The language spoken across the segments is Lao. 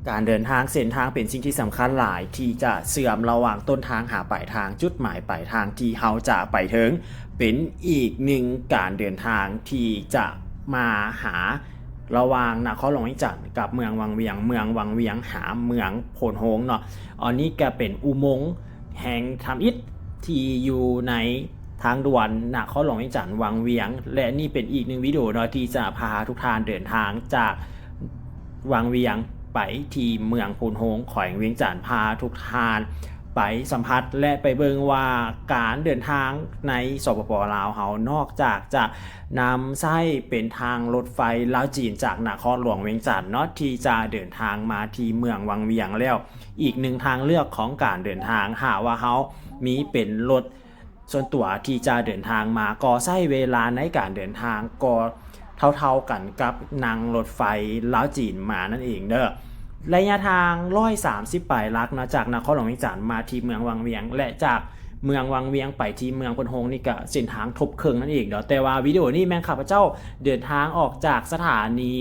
ການເດີນທາງເສັ້ນທາງເປັນສິ່ງທີ່ສຳຄັນຫຼາຍ ທີ່ຈະເຊື່ອມລະຫວ່າງຕົ້ນທາງຫາປາຍທາງ, ຈຸດໝາຍປາຍທາງທີ່ເຮົາຈະໄປເຖິງ. ເປັນອີກໜຶ່ງການເດີນທາງທີ່ຈະມາຫາລະຫວ່າງນະຄອນຫຼວງວຽງຈັນກັບເມືອງວັງວຽງ, ເມືອງວັງວຽງຫາເມືອງໂພນໂຮງເນາະ. ອັນນີ້ກະເປັນອຸມົງແຫ່ງທຳອິດທີ່ຢູ່ໃນ ທາງດ່ວນນະຄອນຫຼວງວຽງຈັນວັງວຽງ ແລະ ນີ້ເປັນອີກໜຶ່ງວິດີໂອເນາະ ທີ່ຈະພາທຸກທ່ານເດີນທາງຈາກວັງວຽງໄປທີ່ເມືອງໂພນໂຮງ ແຂວງວຽງຈັນ, ພາທຸກທ່ານໄປສຳຜັດ ແລະ ໄປເບິ່ງວ່າການເດີນທາງໃນ ສປປ ລາວເຮົາ ນອກຈາກຈະນຳໃຊ້ເປັນທາງລົດໄຟລາວຈີນຈາກນະຄອນຫຼວງວຽງຈັນເນາະ ທີ່ຈະເດີນທາງມາທີ່ເມືອງວັງວຽງແລ້ວ, ອີກໜຶ່ງທາງເລືອກຂອງການເດີນທາງ ຫາກວ່າເຮົາມີເປັນລົດ ສ່ວນຕົວທີ່ຈະເດີນທາງມາ ກໍໃຊ້ເວລາໃນການເດີນທາງກໍເທົ່າໆກັນກັບນັ່ງລົດໄຟລາວຈີນມານັ້ນເອງເດີ້. ໄລຍະທາງຮ້ອຍສາມສິບປາຍຫຼັກເນາະ ຈາກນະຄອນຫຼວງວຽງຈັນມາທີ່ເມືອງວັງວຽງ ແລະ ຈາກເມືອງວັງວຽງໄປທີ່ເມືອງໂພນໂຮງນີ້ກະເສັ້ນທາງທົບເຄິ່ງນັ້ນເອງເນາະ. ແຕ່ວ່າວິດີໂອນີ້ແມ່ນຂ້າພະເຈົ້າເດີນທາງອອກຈາກສະຖານີ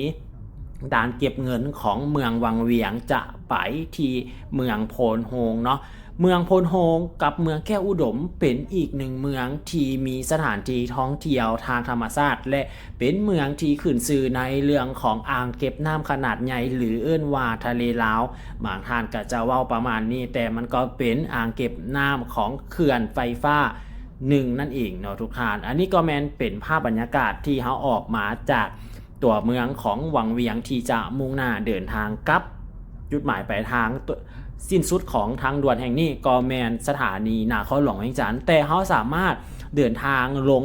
ດ່ານເກັບເງິນຂອງເມືອງວັງວຽງ ຈະໄປທີ່ເມືອງໂພນໂຮງເນາະ. ເມືອງໂພນໂຮງກັບເມືອງແກ້ວອຸດົມເປັນອີກໜຶ່ງເມືອງທີ່ມີສະຖານທີ່ທ່ອງທ່ຽວທາງທຳມະຊາດ ແລະ ເປັນເມືອງທີ່ຂຶ້ນຊື່ໃນເລື່ອງຂອງອ່າງເກັບນ້ຳຂະໜາດໃຫຍ່ ຫຼື ເອີ້ນວ່າທະເລລາວ. ບາງທ່ານກໍຈະເວົ້າປະມານນີ້, ແຕ່ມັນກໍເປັນອ່າງເກັບນ້ຳຂອງເຂື່ອນໄຟຟ້າໜຶ່ງນັ້ນເອງເນາະທຸກທ່ານ. ອັນນີ້ກໍແມ່ນເປັນພາບບັນຍາກາດທີ່ເຮົາອອກມາຈາກ ຕົວເມືອງຂອງວັງວຽງທີ່ຈະມຸ່ງໜ້າເດີນທາງກັບຈຸດໝາຍປາຍທາງ ໂຕ ສິ້ນສຸດຂອງທາງດ່ວນແຫ່ງນີ້ກໍແມ່ນສະຖານີນະຄອນຫຼວງວຽງຈັນ, ແຕ່ເຮົາສາມາດເດີນທາງລົງ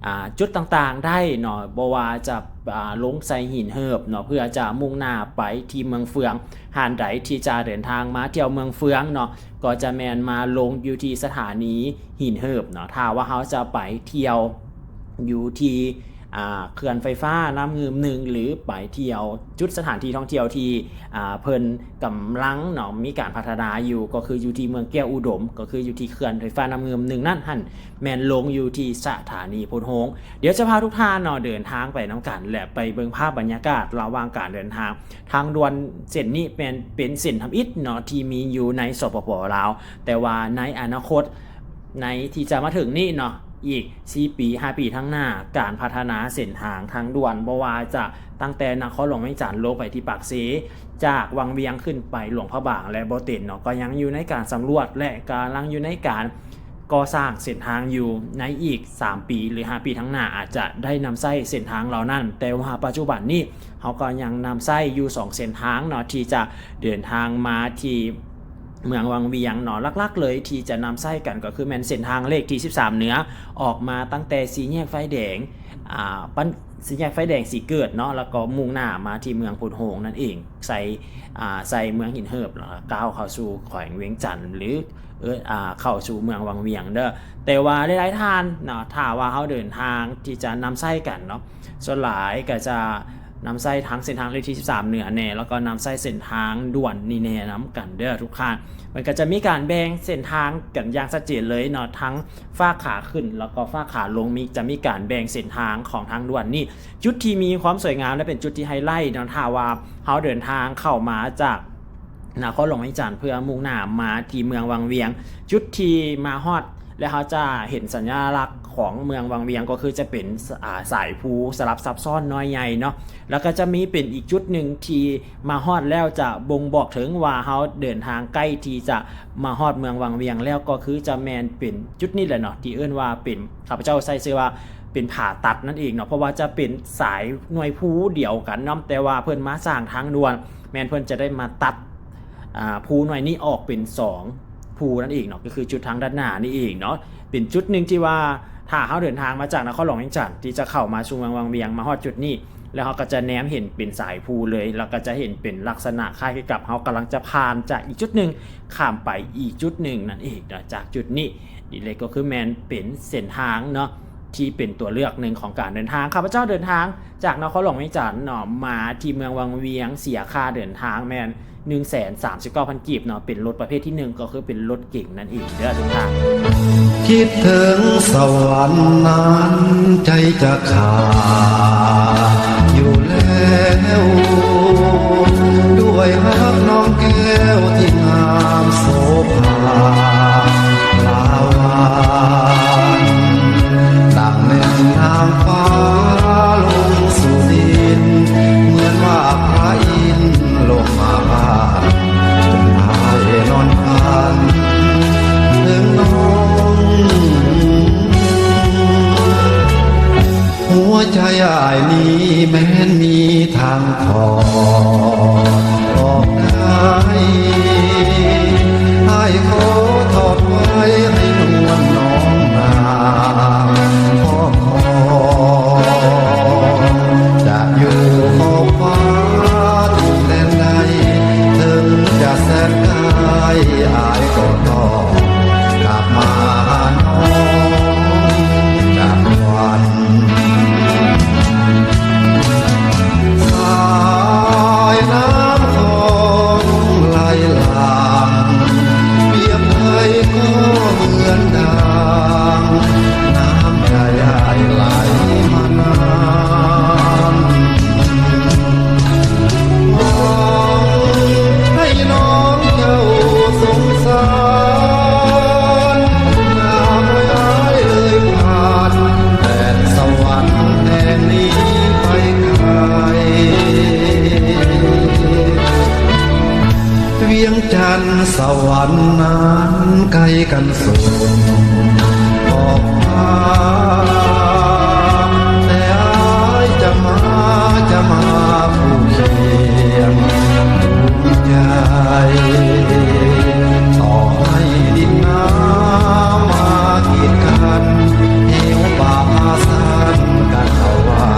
ອ່າ ຈຸດຕ່າງໆໄດ້ເນາະ, ບໍ່ວ່າຈະ ອ່າ ລົງໃສ່ຫີນເຫີບເນາະ ເພື່ອຈະມຸ່ງໜ້າໄປທີ່ເມືອງເຟືອງ, ທ່ານໃດທີ່ຈະເດີນທາງມາທ່ຽວເມືອງເຟືອງເນາະ ກໍຈະແມ່ນມາລົງຢູ່ທີ່ສະຖານີຫີນເຫີບເນາະ. ຖ້າວ່າເຮົາຈະໄປທ່ຽວຢູ່ທີ່ ອ່າ ເຂື່ອນໄຟຟ້ານ້ຳງື່ມໜຶ່ງ ຫຼື ໄປທ່ຽວຈຸດສະຖານທີ່ທ່ອງທ່ຽວທີ່ ອ່າ ເພິ່ນກຳລັງເນາະ ມີການພັດທະນາຢູ່ ກໍຄືຢູ່ທີ່ເມືອງແກ້ວອຸດົມ ກໍຄືຢູ່ທີ່ເຂື່ອນໄຟຟ້ານ້ຳງື່ມໜຶ່ງນັ້ນຫັ້ນ ແມ່ນລົງຢູ່ທີ່ສະຖານີໂພນໂຮງ. ດຽວຈະພາທຸກທ່ານເນາະ ເດີນທາງໄປນຳກັນ ແລະ ໄປເບິ່ງພາບບັນຍາກາດລະຫວ່າງການເດີນທາງ. ທາງດ່ວນເສັ້ນນີ້ແມ່ນເປັນເສັ້ນທຳອິດເນາະ ທີ່ມີຢູ່ໃນ ສປປ ລາວ, ແຕ່ວ່າໃນອະນາຄົດ ໃນທີ່ຈະມາເຖິງນີ້ເນາະ ອີກສີ່ປີ ຫ້າປີທາງໜ້າ, ການພັດທະນາເສັ້ນທາງທາງດ່ວນ ບໍ່ວ່າຈະຕັ້ງແຕ່ນະຄອນຫຼວງວຽງຈັນລົງໄປທີ່ປາກເຊ, ຈາກວັງວຽງຂຶ້ນໄປຫຼວງພະບາງ ແລະ ບໍ່ເຕັນເນາະ ກໍຍັງຢູ່ໃນການສຳຫຼວດ ແລະ ກຳລັງຢູ່ໃນການກໍ່ສ້າງເສັ້ນທາງຢູ່. ໃນອີກສາມປີ ຫຼື ຫ້າປີທາງໜ້າ ອາດຈະໄດ້ນຳໃຊ້ເສັ້ນທາງເຫຼົ່ານັ້ນ, ແຕ່ວ່າປັດຈຸບັນນີ້ເຮົາກໍຍັງນຳໃຊ້ຢູ່ສອງເສັ້ນທາງເນາະ ທີ່ຈະເດີນທາງມາທີ່ ເມືອງວັງວຽງເນາະ. ຫຼັກໆເລີຍທີ່ຈະນຳໃຊ້ກັນກໍຄືແມ່ນເສັ້ນທາງເລກທີສິບສາມເໜືອ ອອກມາຕັ້ງແຕ່ສີ່ແຍກໄຟແດງ ອ່າ ປັ້ນ ສີ່ແຍກໄຟແດງສີເກີດເນາະ ແລ້ວກໍມຸ່ງໜ້າມາທີ່ເມືອງໂພນໂຮງນັ້ນເອງ ໃສ່ ອ່າ ໃສ່ເມືອງຫີນເຫີບ ແລ້ວກໍກ້າວເຂົ້າສູ່ແຂວງວຽງຈັນ ຫຼື ເອີ້ນ ອ່າ ເຂົ້າສູ່ເມືອງວັງວຽງເດີ້. ແຕ່ວ່າຫຼາຍໆທ່ານເນາະ ຖ້າວ່າເຮົາເດີນທາງທີ່ຈະນຳໃຊ້ກັນເນາະ ສ່ວນຫຼາຍກໍຈະນຳໃຊ້ທາງເສັ້ນທາງເລກທີສິບສາມເໜືອແດ່ ແລ້ວກໍນຳໃຊ້ເສັ້ນທາງດ່ວນນີ້ແດ່ນຳກັນເດີ້ທຸກທ່ານ. ມັນກໍຈະມີການແບ່ງເສັ້ນທາງກັນຢ່າງຊັດເຈນເລີຍເນາະ ທັງຟາກຂາຂຶ້ນ ແລ້ວກໍຟາກຂາລົງ ມີ ຈະມີການແບ່ງເສັ້ນທາງຂອງທາງດ່ວນນີ້. ຈຸດທີ່ມີຄວາມສວຍງາມ ແລະ ເປັນຈຸດທີ່ໄຮໄລເນາະ ຖ້າວ່າເຮົາເດີນທາງເຂົ້າມາຈາກ ນະຄອນຫຼວງວຽງຈັນ ເພື່ອມຸ່ງໜ້າມາທີ່ເມືອງວັງວຽງ. ຈຸດທີ່ມາຮອດແລ້ວ ເຮົາຈະເຫັນສັນຍາລັກຂອງເມືອງວັງວຽງ ກໍຄືຈະເປັນ ສ- ອ່າ ສາຍພູສະຫຼັບຊັບຊ້ອນນ້ອຍໃຫຍ່ເນາະ, ແລ້ວກໍຈະມີເປັນອີກຈຸດໜຶ່ງທີ່ມາຮອດແລ້ວຈະບົ່ງບອກເຖິງວ່າເຮົາເດີນທາງໃກ້ທີ່ຈະມາຮອດເມືອງວັງວຽງແລ້ວ, ກໍຄືຈະແມ່ນເປັນຈຸດນີ້ແຫຼະເນາະ ທີ່ເອີ້ນວ່າເປັນ ຂ້າພະເຈົ້າໃຊ້ຊື່ວ່າເປັນຜາຕັດນັ້ນເອງເນາະ, ເພາະວ່າຈະເປັນສາຍໜ່ວຍພູດຽວກັນເນາະ, ແຕ່ວ່າເພິ່ນມາສ້າງທາງດ່ວນ ແມ່ນເພິ່ນຈະໄດ້ມາຕັດ ອ່າ ພູໜ່ວຍນີ້ອອກເປັນສອງພູນັ້ນເອງເນາະ, ກໍຄືຈຸດທາງດ້ານໜ້ານີ້ເອງເນາະ. ເປັນຈຸດໜຶ່ງທີ່ວ່າ ຖ້າເຮົາເດີນທາງມາຈາກນະຄອນຫຼວງວຽງຈັນ ທີ່ຈະເຂົ້າມາສູ່ເມືອງວັງວຽງ ມາຮອດຈຸດນີ້ ແລ້ວເຮົາກໍຈະແນມເຫັນເປັນສາຍພູເລີຍ, ແລ້ວກໍຈະເຫັນເປັນລັກສະນະຄ້າຍກັບເຮົາກຳລັງຈະຜ່ານຈາກອີກຈຸດໜຶ່ງ ຂ້າມໄປອີກຈຸດໜຶ່ງນັ້ນເອງເນາະ. ຈາກຈຸດນີ້ ນີ້ເລີຍກໍຄືແມ່ນເປັນເສັ້ນທາງເນາະ ທີ່ເປັນຕົວເລືອກໜຶ່ງຂອງການເດີນທາງ. ຂ້າພະເຈົ້າເດີນທາງຈາກນະຄອນຫຼວງວຽງຈັນເນາະ ມາທີ່ເມືອງວັງວຽງ ເສຍຄ່າເດີນທາງແມ່ນໜຶ່ງແສນສາມສິບເກົ້າພັນກີບເນາະ, ເປັນລົດປະເພດທີໜຶ່ງ ກໍຄືເປັນລົດເກັງນັ້ນເອງເດີທຸກທ່ານ. ຄິດເຖິງສະຫວັນນັ້ນໃຈຈະຂາດຢູ່ແລ້ວ ດ້ວຍຮັກນ້ອງແກ້ວທີ່ງາມໂສພາ ລາວານ ດັ່งหนึ่งนางฟ้าลงสู่ดิน เหมือนว่าพระอินทร์ลงมาบ้าน ให้นอนฝันถึงน้อง หัวใจอ้ายนี้แม้นมีทางถอดออกได้ อ้ายขอถอดไว้ให้นวลน้องนางครอบครอง จะอยู่ขอบฟ้าทุกแดนใด ถึงจะแสนไกลอ้ายก็ต้องกลับมาหาน้องจากวัน สายน้ำของไหลหลั่ง เปรียบใดก็เหมือนดังน้ำใจอ้ายไหลมานาน หวังให้น้องเจ้าสงสาร อย่าปล่อยอ้ายเลยผ่านแดนสวรรค์แห่งนี้ไปไกล เวียงจันทน์สวรรค์นั้นใกล้กันสุดขอบฟ้า แต่อ้ายจะมา จะมาคู่เคียงดวงใจ ต่อให้ดินน้ำมากีดกัน หิวป่าพาสันกันเอาว่า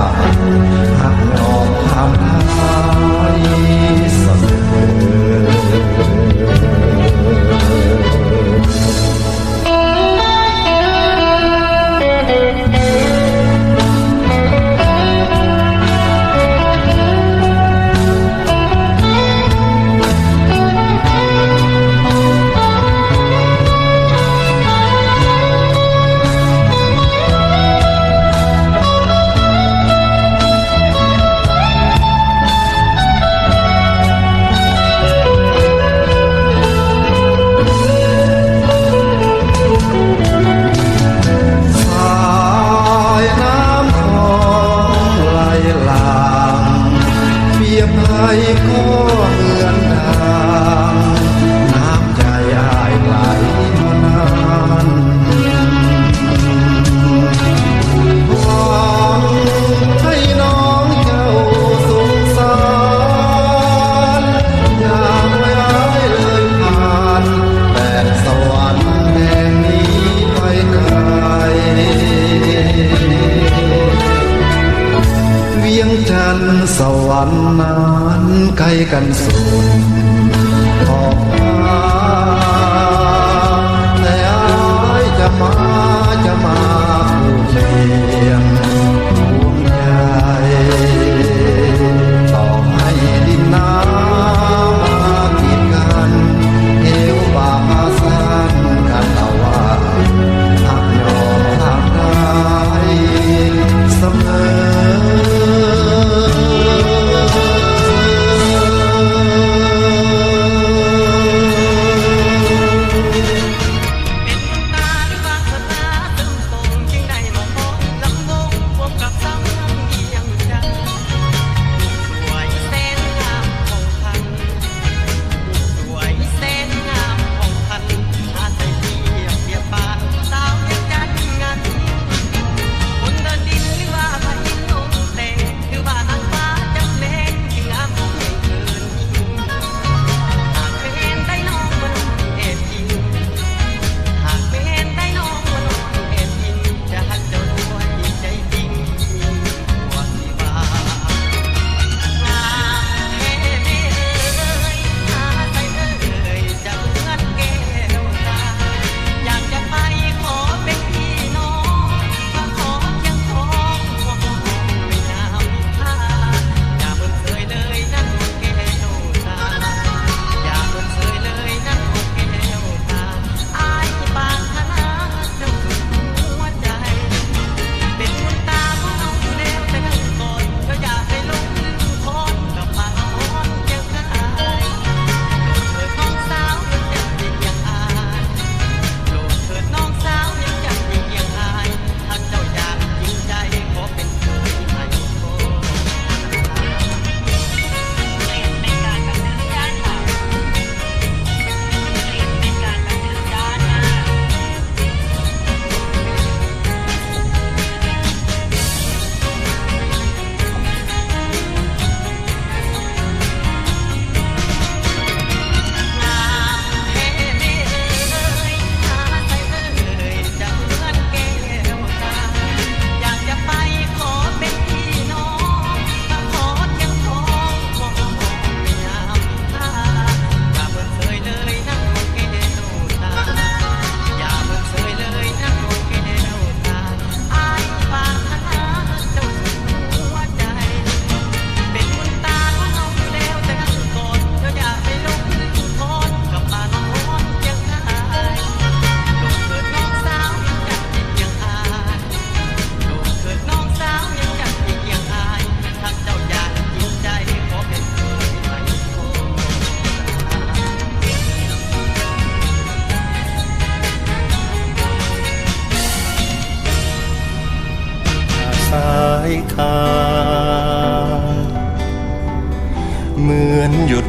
หักยอมทำได้เสมอ.สายน้ำของไหลหลั่ง เปรียบใดก็เหมือนดังน้ำใจอ้ายไหลมานาน หวังให้น้องเจ้าสงสาร อย่าปล่อยอ้ายเลยผ่านแดนสวรรค์แห่งนี้ไปไกล เวียงจันทน์สวรรค์นั้นใกล้กันสุดขอบฟ้า แต่อ้ายจะมา จะมาคู่เคียงดวงใจ ต่อให้ดินน้ำมากีดกัน เหวป่าพาสันกันเอาว่า หักยอมทางได้เสมอ.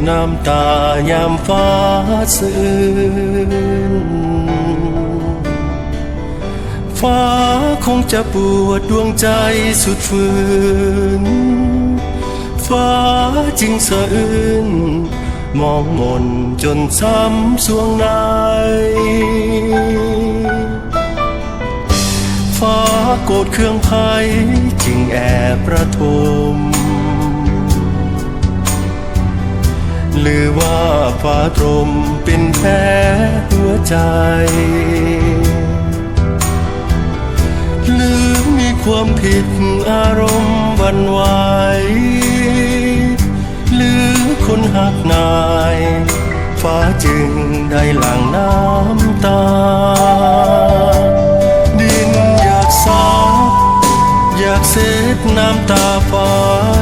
ນ້ຳຕາຍາມຟ້າສະອືນ ຟ້າຄົງຈະປວດດວງໃຈສຸດຟື້ນ ຟ້າຈຶ່ງສະອືນ ມອງມົນຈົນຊ້ຳສວງໃນ ຟ້າໂກດເຄື່ອງໄພຈຶ່ງແອບລະທົມ ຫຼືວ່າຟ້າຕົມເປັນແຜຫົວໃຈ ຫຼືມີຄວາມຜິດອາລົມຫວັ່ນໄຫວ ຫຼືຄົນຮັກນາຍ ຟ້າຈຶ່ງໄດ້ຫຼັ່ງນ້ຳຕາ ດິນຢາກຊັບ ຢາກເຊັດນ້ຳຕາຟ້າ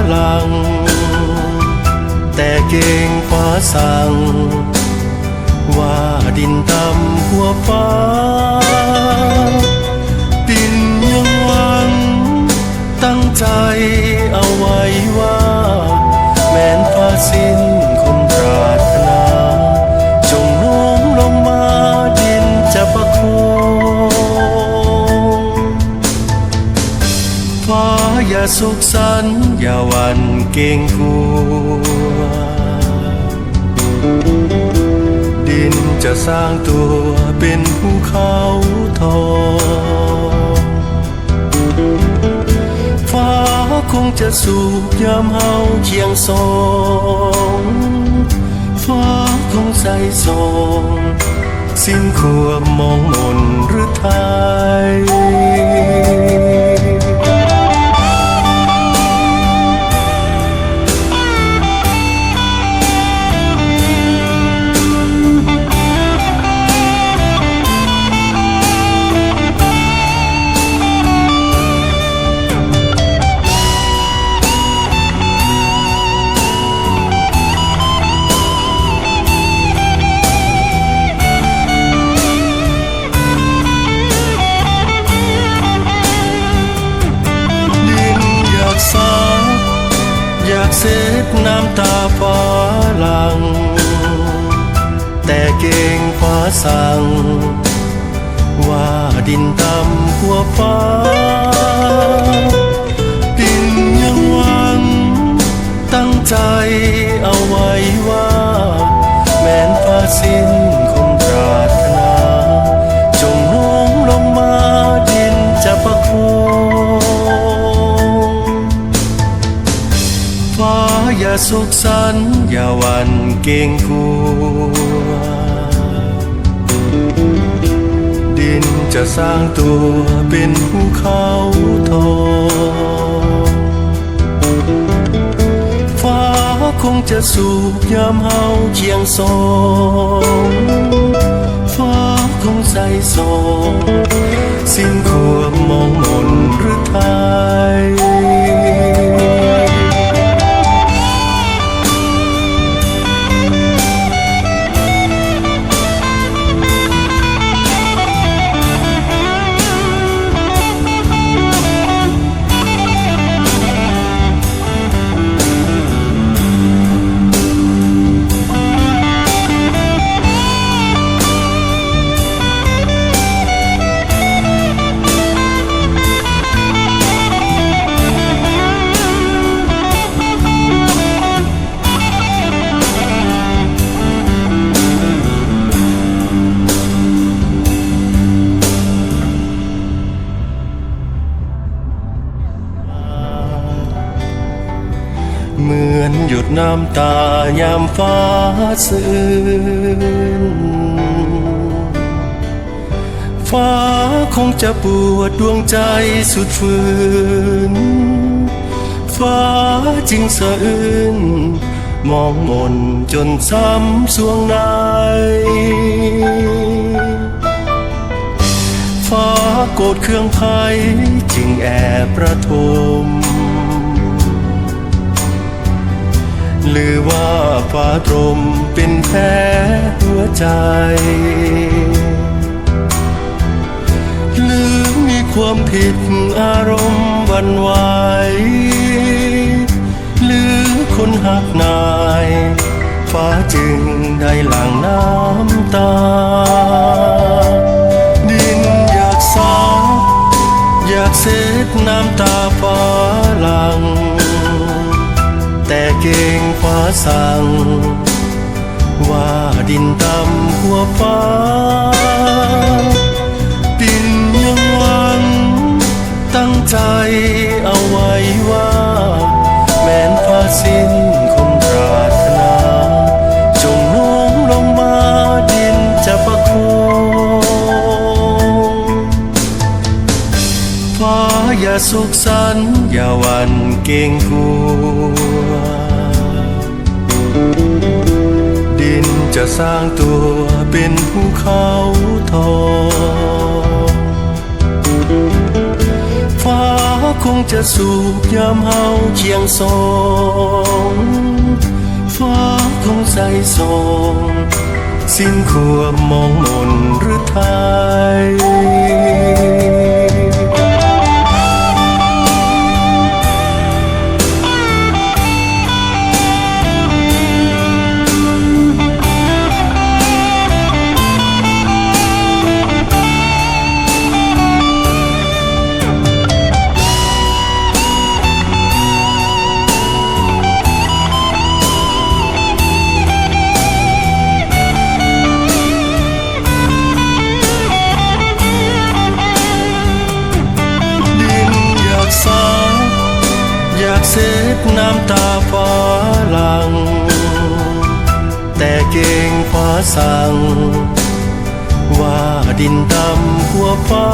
ຫຼັ່ງ ແຕ່ເກງຟ້າສັ່ງ ວ່າດິນຕ່ຳກວ່າຟ້າ ດິນຍັງຫວັງ ຕັ້ງໃຈເອົາໄວ້ວ່າ ແມ່ນຟ້າສິ້ນຄົນປາດຖະໜາ ຈົ່ງໂນ້ມລົງມາດິນຈະປະໂຄງ ຟ້າຢ່າໂສກສັນ ຢ່າຫວັ່ນເກງກົວ ດິນຈະສ້າງຕົວເປັນພູເຂົາທອງ ຟ້າຄົງຈະສູບຍາມເຮົາຄຽງສອງ ຟ້າຄົງໃສ່ສອງ ສິ້ນຄວາມມອງມົນຫຼືໄທ ດິນຢາກສາ ຢາກເຊັດນ້ຳຕາຟ້າຫຼັ່ງ ແຕ່ເກງຟ້າສັ່ງ ວ່າດິນຕ່ຳກວ່າຟ້າ ດິນຍັງຫວັງ ຕັ້ງໃຈເອົາໄວ້ວ່າ ແມ່ນຟ້າສິ້ນຄົງປາດຖະໜາ ຈົ່ງໂນ້ມລົງມາດິນຈະປະໂຄງ ຟ້າຢ່າໂສກສັນ ຢ່າຫວັ່ນເກງກົວ ດິນຈະສ້າງຕົວເປັນພູເຂົາທອງ ຟ້າຄົງຈະສູບຍາມເຮົາຄຽງສອງ ຟ້າຄົງໃສ່ສອງ ສິ້ນຄວາມມອງມົນຫຼືໄທ. ເໝືອນຢົດນ້ຳຕາຍາມຟ້າສະອືນ ຟ້າຄົງຈະປວດດວງໃຈສຸດຟື້ນ ຟ້າຈຶ່ງສະອືນ ມອງມົນຈົນຊ້ຳສວງໃນ ຟ້າໂກດເຄື່ອງໄພຈຶ່ງແອບລະທົມ ຫຼືວ່າຟ້າຕົມເປັນແຜຫົວໃຈ ຫຼືມີຄວາມຜິດອາລົມຫວັ່ນໄຫວ ຫຼືຄົນຮັກນາຍ ຟ້າຈຶ່ງໄດ້ຫຼັ່ງນ້ຳຕາ ດິນຢາກສາ ຢາກເຊັດນ້ຳຕາຟ້າຫຼັ່ງ ແຕ່ເກັ່ງຟ້າສັ່ງ ວ່າດິນຕ່ຳກວ່າຟ້າ ດິນຍັງຫວັງ ຕັ້ງໃຈເອົາໄວ້ວ່າ ແມ່ນຟ້າສິ້ນຄວາມປາດຖະໜາ ຈົ່ງໂນ້ມລົງມາດິນຈະປະໂຄງ. ຟ້າຢ່າສຸກສັນ ຢ່າຫວັ່ນເກງກົວ ດິນຈະສ້າງຕົວເປັນພູເຂົາທອງ. ຟ້າຄົງຈະສູບຍາມເຮົາຄຽງສອງ ຟ້າຄົງໃສສ່ອງ ສິ້ນຄວາມມອງໝົນຫຼືໄທ. ດິນຢາກສາ ຢາກເຊັດນ້ຳຕາຟ້າຫຼັ່ງ ແຕ່ເກັ່ງຟ້າສັ່ງ ວ່າດິນຕ່ຳກວ່າຟ້າ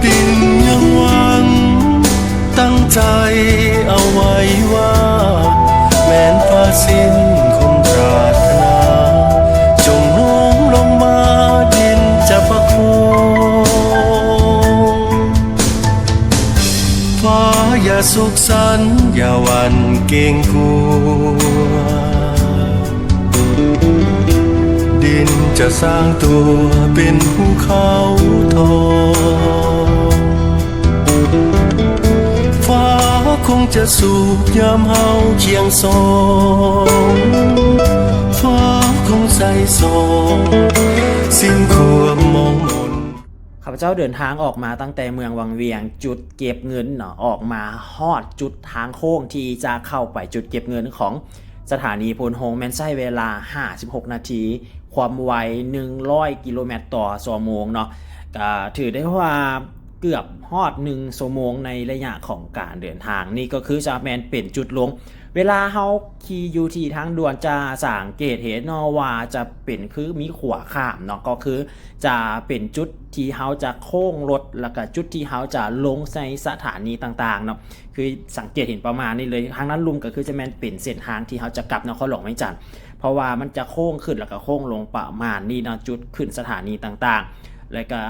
ດິນຍັງຫວັງ ຕັ້ງໃຈເອົາໄວ້ວ່າ ແມ່ນຟ້າສິ້ນຄວາມປາດຖະໜາ ຈົ່ງໂນ້ມລົງມາດິນຈະປະໂຄງ. ຟ້າຢ່າສຸກສັນ ຢ່າຫວັ່ນເກງກົວ ດິນຈະສ້າງຕົວເປັນພູເຂົາທອງ. ຟ້າຄົງຈະສູບຍາມເຮົາຄຽງສອງ ຟ້າຄົງໃສສ່ອງ ສິ້ນຄວາມມອງໝົນ. ຂ້າພະເຈົ້າເດີນທາງອອກມາຕັ້ງແຕ່ເມືອງວັງວຽງ ຈຸດເກັບເງິນເນາະ ອອກມາຮອດຈຸດທາງໂຄ້ງທີ່ຈະເຂົ້າໄປຈຸດເກັບເງິນຂອງສະຖານີໂພນໂຮງ ແມ່ນໃຊ້ເວລາຫ້າສິບຫົກນາທີ ຄວາມໄວໜຶ່ງຮ້ອຍກິໂລແມັດຕໍ່ຊົ່ວໂມງເນາະ. ກະຖືໄດ້ວ່າເກືອບຮອດໜຶ່ງຊົ່ວໂມງໃນໄລຍະຂອງການເດີນທາງ. ນີ້ກໍຄືຈະແມ່ນເປັນຈຸດລົງ ເວລາເຮົາຂີ່ຢູ່ທີ່ທາງດ່ວນຈະສັງເກດເຫັນເນາະວ່າຈະເປັນຄືມີຂົວຂ້າມເນາະ ກໍຄືຈະເປັນຈຸດທີ່ເຮົາຈະໂຄ້ງລົດ ແລ້ວກະຈຸດທີ່ເຮົາຈະລົງໃນສະຖານີຕ່າງໆເນາະ ຄືສັງເກດເຫັນປະມານນີ້ເລີຍ. ທາງດ້ານລຸ່ມກໍຄືຈະແມ່ນເປັນເສັ້ນທາງທີ່ເຮົາຈະກັບນະຄອນຫຼວງວຽງຈັນ ເພາະວ່າມັນຈະໂຄ້ງຂຶ້ນແລ້ວກໍໂຄ້ງລົງປະມານນີ້ເນາະ ຈຸດຂຶ້ນສະຖານີຕ່າງໆ ແລ້ວກໍ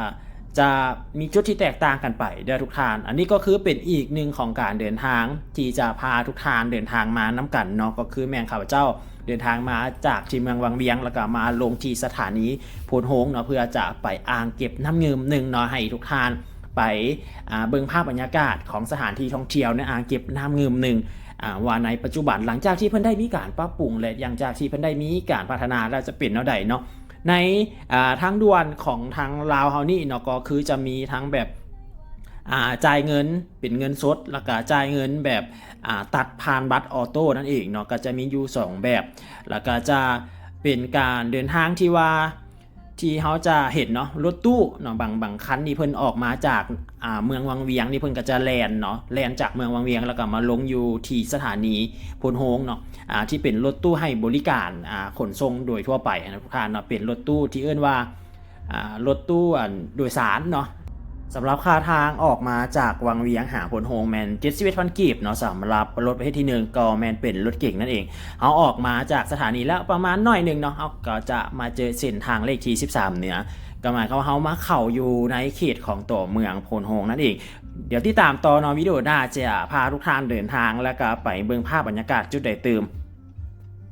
ຈະມີຈຸດທີ່ແຕກຕ່າງກັນໄປເດີ້ທຸກທ່ານ. ອັນນີ້ກໍຄືເປັນອີກໜຶ່ງຂອງການເດີນທາງທີ່ຈະພາທຸກທ່ານເດີນທາງມານຳກັນເນາະ ກໍຄືແມ່ນຂ້າພະເຈົ້າເດີນທາງມາຈາກທີ່ເມືອງວັງວຽງ ແລ້ວກໍມາລົງທີ່ສະຖານີໂພນໂຮງເນາະ ເພື່ອຈະໄປອ່າງເກັບນ້ຳງື່ມໜຶ່ງເນາະ ໃຫ້ທຸກທ່ານໄປ ອ່າ ເບິ່ງພາບບັນຍາກາດຂອງສະຖານທີ່ທ່ອງທ່ຽວໃນອ່າງເກັບນ້ຳງື່ມໜຶ່ງ ອ່າ ວ່າໃນປັດຈຸບັນ ຫຼັງຈາກທີ່ເພິ່ນໄດ້ມີການປັບປຸງ ແລະ ຫຼັງຈາກທີ່ເພິ່ນໄດ້ມີການພັດທະນາແລ້ວ ຈະເປັນແນວໃດເນາະ. ໃນ ອ່າ ທາງດ່ວນຂອງທາງລາວເຮົານີ້ເນາະ ກໍຄືຈະມີທັງແບບ ອ່າ ຈ່າຍເງິນເປັນເງິນສົດ ແລ້ວກະຈ່າຍເງິນແບບ ອ່າ ຕັດຜ່ານບັດອໍໂຕ້ນັ້ນເອງເນາະ ກໍຈະມີຢູ່ສອງແບບ ແລ້ວກະຈະເປັນການເດີນທາງທີ່ວ່າ ທີ່ເຮົາຈະເຫັນເນາະ ລົດຕູ້ເນາະ ບາງ ບາງຄັນນີ້ເພິ່ນອອກມາຈາກ ອ່າ ເມືອງວັງວຽງນີ້ ເພິ່ນກໍຈະແລ່ນເນາະ ແລ່ນຈາກເມືອງວັງວຽງ ແລ້ວກໍມາລົງຢູ່ທີ່ສະຖານີໂພນໂຮງເນາະ ອ່າ ທີ່ເປັນລົດຕູ້ໃຫ້ບໍລິການ ອ່າ ຂົນສົ່ງໂດຍທົ່ວໄປນະທຸກທ່ານເນາະ ເປັນລົດຕູ້ທີ່ເອີ້ນວ່າ ອ່າ ລົດຕູ້ ອັນ ໂດຍສານເນາະ. ສຳລັບຄ່າທາງອອກມາຈາກວັງວຽງຫາໂພນໂຮງແມ່ນເຈັດສິບເອັດພັນກີບເນາະ ສຳລັບລົດປະເພດທີໜຶ່ງ ກໍແມ່ນເປັນລົດເກັງນັ້ນເອງ. ເຮົາອອກມາຈາກສະຖານີແລ້ວປະມານໜ້ອຍໜຶ່ງເນາະ ເຮົາກໍຈະມາເຈີເສັ້ນທາງເລກທີສິບສາມເໜືອ ກໍໝາຍຄວາມວ່າເຮົາມາເຂົ້າຢູ່ໃນເຂດຂອງຕົວເມືອງໂພນໂຮງນັ້ນເອງ. ດຽວຕິດຕາມຕໍ່ເນາະ ວິດີໂອໜ້າຈະພາທຸກທ່ານເດີນທາງ ແລ້ວກໍໄປເບິ່ງພາບບັນຍາກາດຈຸດໃດຕື່ມ.